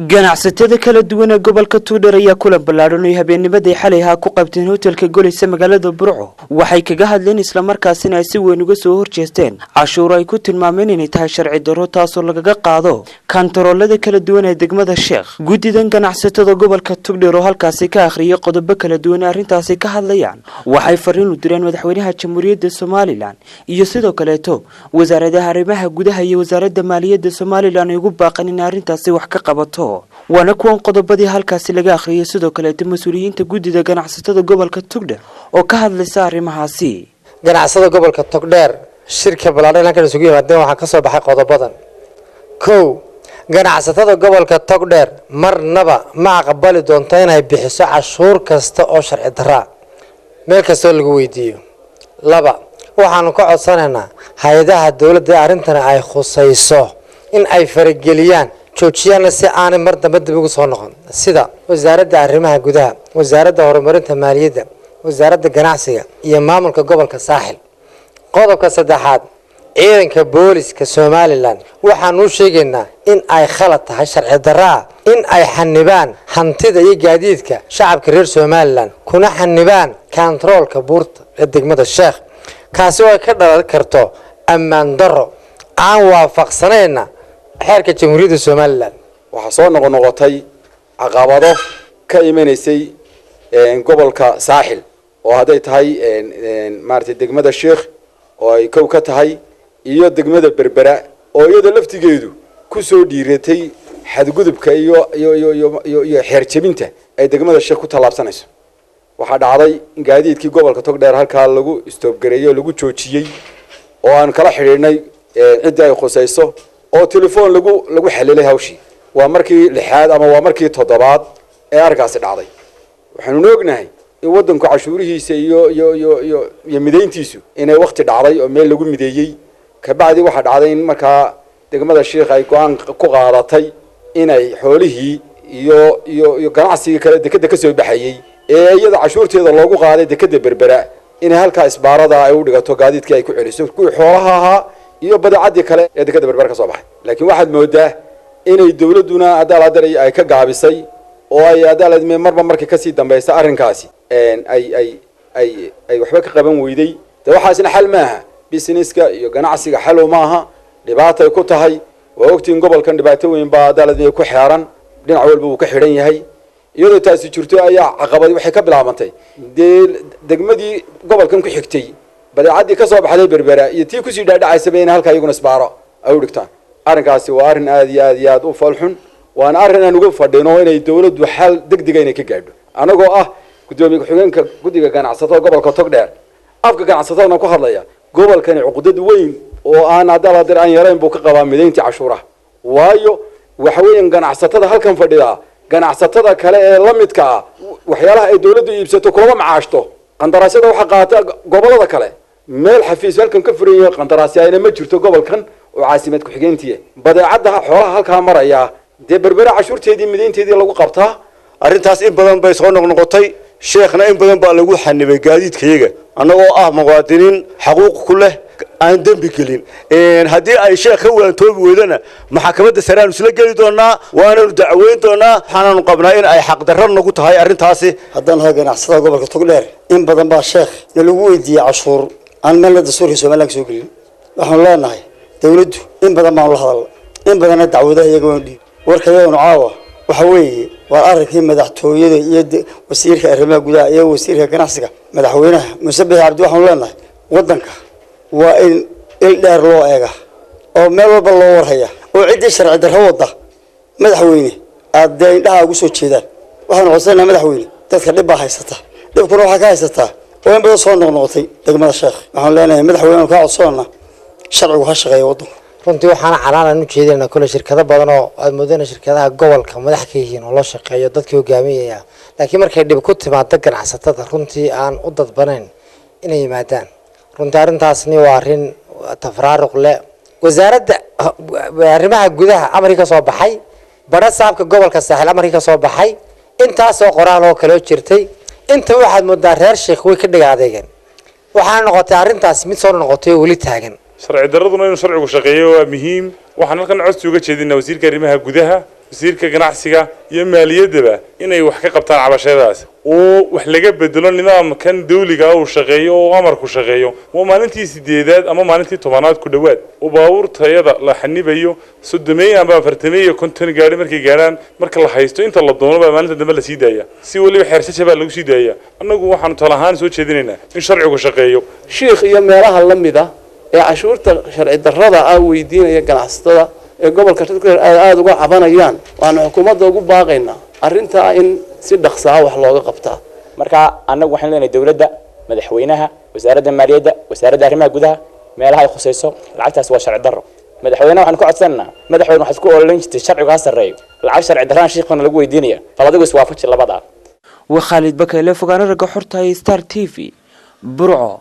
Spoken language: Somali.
Ganacsatada kala duwan ee gobolka Togdheer ayaa kulan ballaadhan ay habeennimadii xalay ahaa ku qabteen hotelka Goleysa magaalada Burco. Waxay kaga hadleen islamarkaasina ay si weyn uga soo horjeesteen cashuur ay ku tilmaameen inay tahay sharci darro, taasoo lagaga qaado kantaroolada kala duwan ee degmada Sheekh. Guddidan ganacsatada gobolka Togdheer oo halkaasi ka akhriyay qodobo kala duwan ee arrintaasi ka hadlayaan, waxay fariin u direen madaxweynaha Jamhuuriyadda Somaliland iyo sidoo kaleeto wasaaradaha arrimaha gudaha iyo wasaaradda maaliyadda Somaliland ay ugu baaqan in arrintaasi wax ka qabato. Waana kuwan qodobadii halkaasi laga akhriyay, sidoo kaleeto mas-uuliyiinta guddida ganacsatada gobolka Togdheer oo ka hadlaysa arrimahaasi. Ganacsada gobolka Togdheer shirka ballaadhan halkan isugu yimaadeen waxaa ka soo baxay qodobadan. 1, ganacsatada gobolka Togdheer marnaba ma aqbali doonto inay bixiso cashuur kasta oo sharci darraa meel kastoo lagu weydiiyo. 2, waxaanu ka codsanaynaa hay-adaha dowladda ee arrintani ay khusayso in ay farageliyaan, joojiyaanna si aanay mar dambe dib ugu soo noqon, sida Wasaaradda Arrimaha Gudaha, Wasaaradda Horumarinta Maaliyadda, Wasaaradda Ganacsiga iyo maamulka gobolka Saaxil. Qodobka saddexaad, ciidanka booliska Somaliland waxaanu u sheegaynaa in ay khalad tahay, sharci darraa, in ay xanibaan hantida iyo gaadiidka shacabka reer Somaliland, kuna xanibaan kantaroolka buurta ee degmada Sheekh, kaasi oo ay ka dhalan karto ammaan darro aan waafaqsanayna xeerka Jamhuuriyadda Somaliland. Waxaa soo noqonoqotay caqabado ka imanaysay gobolka Saaxil, oo hadday tahay maaragtay degmada Sheekh oo ay kow ka tahay iyo degmada Berbera oo iyada laftigeedu kusoo dhiiratay xadgudubka iyo xeer jebinta ay degmada Sheekh ku tallaabsanayso. Waxaa dhacday in gaadiidkii gobolka Togdheer halkaa lagu istoobgareeyey oo lagu joojiyey, oo aan kala xidhiidhnay ciddii ay khusayso oo telefoon lagu xalilay hawshii. Waa markii lixaad ama waa markii toddobaad ee arrinkaasi dhacday. Waxaanuna ognahay in waddanku cashuurihiisa iyo midayntiisu inay wakti dhacday oo meel lagu mideeyey. Kabacdi waxaa dhacday in markaa degmada Sheikh ay go-aan ku qaadatay inay xoolihii iyo ganacsigii kale dekeda ka soo baxayey ee iyada cashuurteeda loogu qaaday dekeda Berbera inay halkaa isbaarada ay u dhigato, gaadiidkii ay ku celiso, kuwii xoolaha ahaa iyo badeecadii kale ee dekeda Berbera ka soo baxay. Laakiin waxaad moodaa inay dawladduna adaaladar ay ka gaabisay oo ay adaalad marba markii kasii dambaysa arrinkaasi ay waxba ka qaban weyday. De waxaasna xal maaha, businesska iyo ganacsiga xalow maaha, dhibaatay ku tahay. Waa ogtiin gobolkan dhibaato weyn baa adaalad ku xeeran, dhinac walba wuu ka xidhan yahay. Iyadoo taasi jirto ayaa caqabadi waxay ka bilaabantay dee degmadii gobolkan ku xigtay badeecadii ka soo baxday Berbera iyo tii kusii dhaadhacaysaba in halkaa iyaguna isbaaro ay u dhigtaan. Arrinkaasi waa arrin aad iyo aad iyo aad u falxun, waana arrin aan uga fadhino inay dawladdu xal degdega inay ka gaadho. Anagoo ah guddoomiye ku-xigeenka guddiga ganacsatada gobolka Togdheer, afka ganacsatadana ku hadlaya, gobolkani cuqdad weyn oo aan adaladir aan yarayn buu ka qabaa midayntii cashuuraha. Waayo, waxa weeyaan ganacsatada halkan fadhidaa ganacsatada kale ee la midka ah waxyaalaha ay dawladdu iibsato kulama macaashto. Qandaraasyada waxaa qaata gobolada kale. Meel xafiis halkan ka furan yahay qandaraasyana ma jirto gobolkan oo caasimad ku-xigeentii. Badeecadda xoolaha halkaa maraya dee Berbera cashuurteedii midaynteedii lagu qabtaa. Arrintaas in badan bay soo noqnoqotay. Sheekhna in badan baa lagu xanibay gaadiidkayaga, annagoo ah muwaadiniin xaquuq ku leh, aan dembi gelin. Haddii ay Sheekh ka waantoobi weydana, maxkamadda sare aanu isla geli doonaa, waananu dacweyn doonaa. Waxaanaanu qabnaa in ay xaqdarro nagu tahay arrintaasi. Haddaan nahay ganacsada gobolka Togdheer, in badan baa Sheekh na lagu weydiiyey cashuur aan meelna dastuurka Somaliland ka soo gelin. Waxaanu leenahay dawladdu in badan baanu la hadalna, in badanna dacwadaha iyaga waanu dhiib. Warkayaganu caawa waxa weeye waa arrinkii madaxtooyada iyo wasiirka arrimaha gudaha iyo wasiirka ganacsiga, madaxweynaha Muuse Bixi Cabdi. Waxaanu leenahay waddanka waa in il dheer loo eega oo meel walba loo warhaya, oo ciddii sharci darro wadda, madaxweyne, aada dee indhaha ugu soo jeedaan. Waxaanu codsanaa madaxweyne, dadka dhib baa haysata, dhibkuna waxaa ka haysataa oo in badan soo noqnoqotay degmada Sheekh. Waxaanu leenahay madaxweyne, anu kaa codsanana sharcigu ha shaqeeya waddanku. Runtii waxaana canaanan u jeedinayna kule shirkado badan oo aad moodana shirkadaha gobolka madax ka yihiin oo loo shaqeeyo dadkii hogaaminaya, laakiin markay dhib ku timaado ganacsatada runtii aan u dadbanayn inay yimaadaan. Runtii arrintaasni waa arrin tafraaruq leh. Wasaaradda Arrimaha Gudaha amarkii ka soo baxay, badha saabka gobolka Saaxil amarkii ka soo baxay, intaasoo qoraal oo kaloo jirtay, inta waxaad moodaa reer Sheekh way ka dhiga adeegeen. Waxaana noqotay arrintaas mid soo noqotay oo weli taagan. Sharci daraduna inuu sharcigu shaqeeyo waa muhiim. Waxaan halkan codsi uga jeedinaa wasiirka arrimaha gudaha Wasiirka ganacsiga iyo maaliyaddaba inay wax ka qabtaan cabashadaas oo wax laga bedelo nidaamkan dawliga uu shaqeeyo oo amarku shaqeeyo. Waa maalintii 8aad ama maalintii 10aad ku dhowaad oo baabuur tayada la xanibayo, 30 ama 40, 50 gaari markay gaarhaan, marka la haysto inta la doono baa maalinta dambe la sii daaya, si weliba xeersasha baa lagu sii daaya. Annagu waxaanu tala ahaan soo jeedinaynaa in sharcigu shaqeeyo. Shiikh iyo meelaha la mid ah ee cashuurta sharci darrada ah weydiinaya ganacsatada ee gobolka Togdheer ay aada uga cabanayaan, waxaanu xukuumadda ugu baaqaynaa arrintaa in si dhaqsaa wax looga qabtaa. Marka annagu waxaan leenahay dowladda, madaxweynaha, wasaaradda maaliyadda, wasaaradda arrimaha gudaha, meelaha ay khusayso, lacagtaas waa sharci darro. Madaxweynaha waxaan ku codsanaynaa, madaxweyne, waxaad ku ololan jirtay sharcigu ha sarreeyo, lacag sharci darraan shiikhana lagu weydiinaya, bal adigu iswaafaji labadaa. Waa Khaalid Bakayle, fogaano ragga xorta, Star TV, Burco.